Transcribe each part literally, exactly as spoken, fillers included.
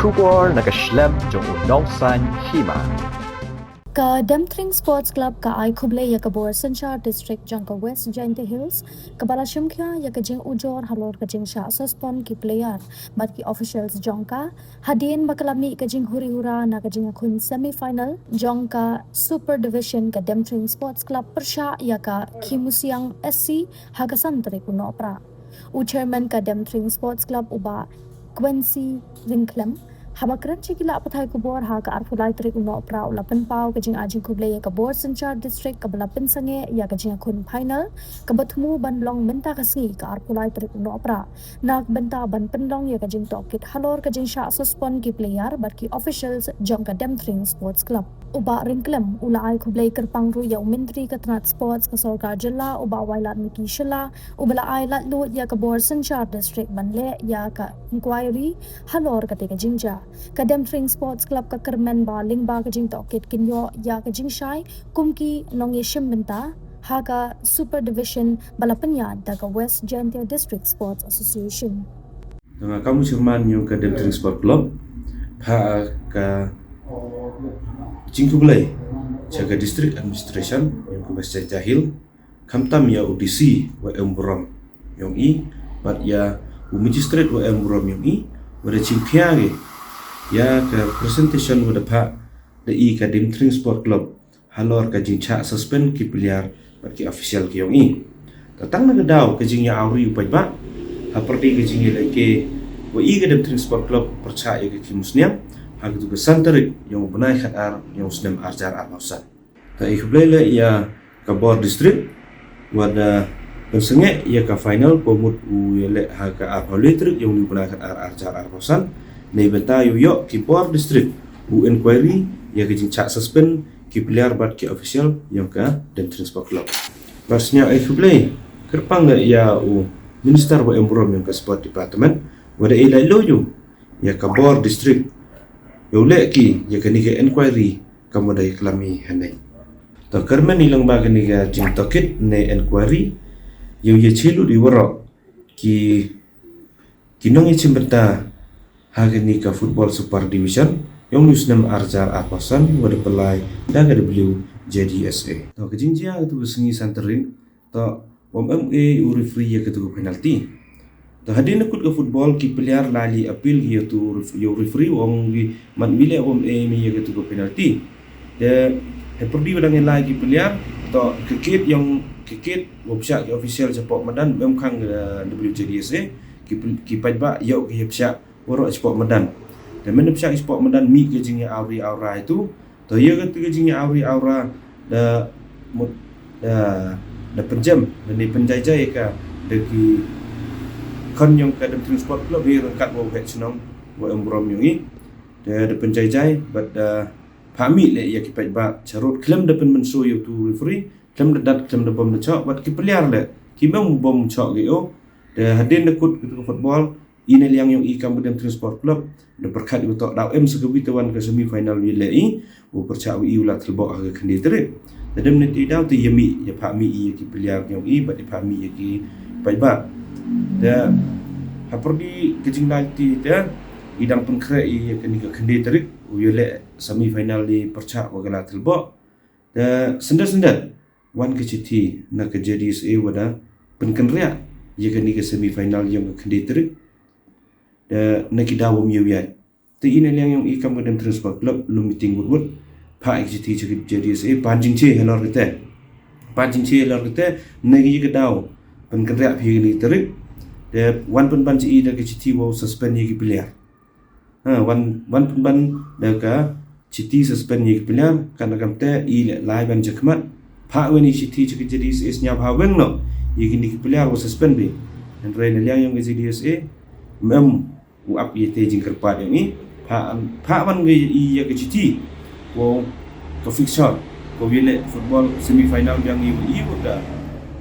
Khubor na ka shlem jong u nongsaiñ hima. Ka Demthring Sports Club ka ai khublei ïa ka bor synshar district jong ka West Jaintia Hills, kaba la shim khia ïa ka jingujor halor ka jingshah suspend ki player bad ki officials jong ka, hadien ba ka la mih ka jinghuri hura na ka jingïakhun semi final jong ka Super Division ka Demthring Sports Club pyrshah ïa ka Khimusiang S C ha ka san tarik u Nohprah. U chairman ka Demthring Sports Club, u Bah Quincy Ryngkhlem, haba kren sha ki lad pathai khubor ha ka arphew lai tarik u Nohprah, u la pynpaw ka jingai jingkhublei ïa ka bor synshar district kaba la pynsangeh ïa ka jingïakhun final kaba thmu ban long mynta ka sngi, ka arphew lai tarik u Nohprah, na ka bynta ban pynlong ïa ka jingtohkit halor ka jingshah suspend ki player bad ki officials jong ka Demthring Sports Club. U Bah Ryngkhlem u la ai khublei kyrpang ruh ïa u Myntri ka tnat sports ka sorkar jylla, u Bah Wailadmiki Shylla, uba la ai laitluid ïa ka bor synshar district ban leh ïa ka inquiry halor katei ka jingjia. Ka Demthring Sports Club ka kyrmen ba lyngba ka jingtohkit kin ïoh ïa ka jingshai kum ki nongïashim bynta ha ka Super Division ba la pynïaid da ka West Jaintia District Sports Association. Nga kam u chairman jong ka Demthring Sports Club, pha ka jingkhublei sha ka district administration jong ka West Jaintia Hills, khamtam ïa u D C wa em burom jong i, bad ïa u magistrate wa em burom jong i, wa da chim khia ïa ka presentation wa da pha da i ka Demthring Sports Club halor ka jingshah suspend ki player bad ki official ki jong i. Te tang na ka daw ka jingïa awri u paidbah, ha pyrdi ka jingïalehke wa i ka Demthring Sports Club pyrshah ïa ka Khimusiang ha katu ka san tarik jong u bnai khatar jong u snem arhajar arphew san. Te i khublei leh ïa ka bor district wa da pynsangeh ïa ka final, pynmut u ïaleh ha ka arphew lai tarik jong u bnai khatar arhajar arphew san. Nei bynta ïa u ïoh ki bor district u inquiry ïa ka jingshah suspend ki player bad ki official jong ka Demthring Sports Club. Bad sngewbha i khublei kyrpang leh ïa u minister wa em burom jong ka sport department, wa da i laitluid ïa ka bor district ïa u leh ki ïa kane ka inquiry kam wa da i klam i haneng. To kyrmen i lyngba kane ka jingtohkit ne inquiry, ïa u ïa chilut i waroh ki ki nongïashim bynta ha kane ka Football Super Division jong u snem arhajar arphew san wa da pynlai da ka W J D S A. To ka jingjia katu ka sngi san tarik, to wa em ei u referee ïa katu ka penalty. To hadien na kut ka football ki player la leit appeal ïa utu ref-, ïa u referee, ong ki mat mi leh wa em ei mi ïa katu ka penalty. Te ha pyrdi wa dang ïalai ki player, to ka kit jong ka kit wa pyrshah ki official shapoh madan, em khang, eh, W J D S A, ki pl-, ki paidbah ïoh ki pyrshah waroh shapoh madan. Te mynta pyrshah shapoh madan mih ka jingïa awri awra itu. To ïa katu ka jingïa awri awra da mut da, da pynjem, da ne pynjaijai ka da ki khon jong ka Demthring Sports Club ïa ryngkat wa u head shnong wa em burom jong i. Da, da pynjaijai bad da pha mih leh ïa ki paidbah sharud khlem da pynmynsaw ïa utu referee, khlem da dat, khlem da bom da shoh, bad ki player leh ki mem bom shoh ki o. Da hadien da kut katu ka football, i na liang jong i kam ka Demthring Sports Club da pyrkhat ïa u to daw em sa ka wi te wan ka semi final wi leh i u pyrshah wi i u la thlboh ha ka khyndai tarik. Te da mynta i daw te ïa mih, ïa pha mih ïa ki player jong i bad ïa pha mih ïa ki paidbah. Te ha pyrdi ka jinglai ti te i dang pynkhreh ïa kane ka khyndai tarik u ïa leh semi final i pyrshah wa ka la thlboh. Te syndet syndet wan ka shithi na ka J D S A wa da pynkynriah ïa kane ka semi final jong ka khyndai tarik. Te na ki daw wa ym ïa ïaid. Te i na liang jong i kam ka Demthring Sports Club lum meeting wut wut, pha ïa ka shithi sha ka J D S A, pan jingshai halor kata. Pan jingshai halor kata, na ki ka daw pynkynriah phi ïa kane ka tarik. Te wan pynban sha i da ka shithi wa u suspend ïa ki player. Ha, wan, wan pynban da ka shithi suspend ïa ki player, katno kam te i leh lai ban jakhmat. Pha wan i shithi sha ka J D S A sngewbha weng noh ïa kine ki player wa suspend bha. Hynrei na liang jong ka J D S A, mem u ap ïa te jingkyrpad jong i. Pha, pha wan ngi ïa ka shithi wa ka fixture, ka wi leh football semi final jong i wa i wa da,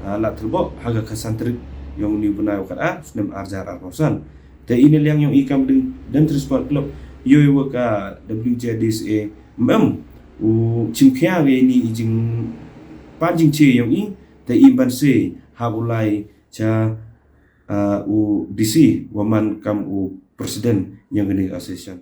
ah, la thlboh ha ka khatsan tarik jong u bnai wa khatar snem arhajar arphew san. Te i na liang jong i kam ka Demthring Sports Club ïoh wa ka W J D S A mem u chim khia ïa ini i jingpan jingshai jong i, te i ban sei ha u lai sha, ah, u D C wa man kam u president jong kane ka association.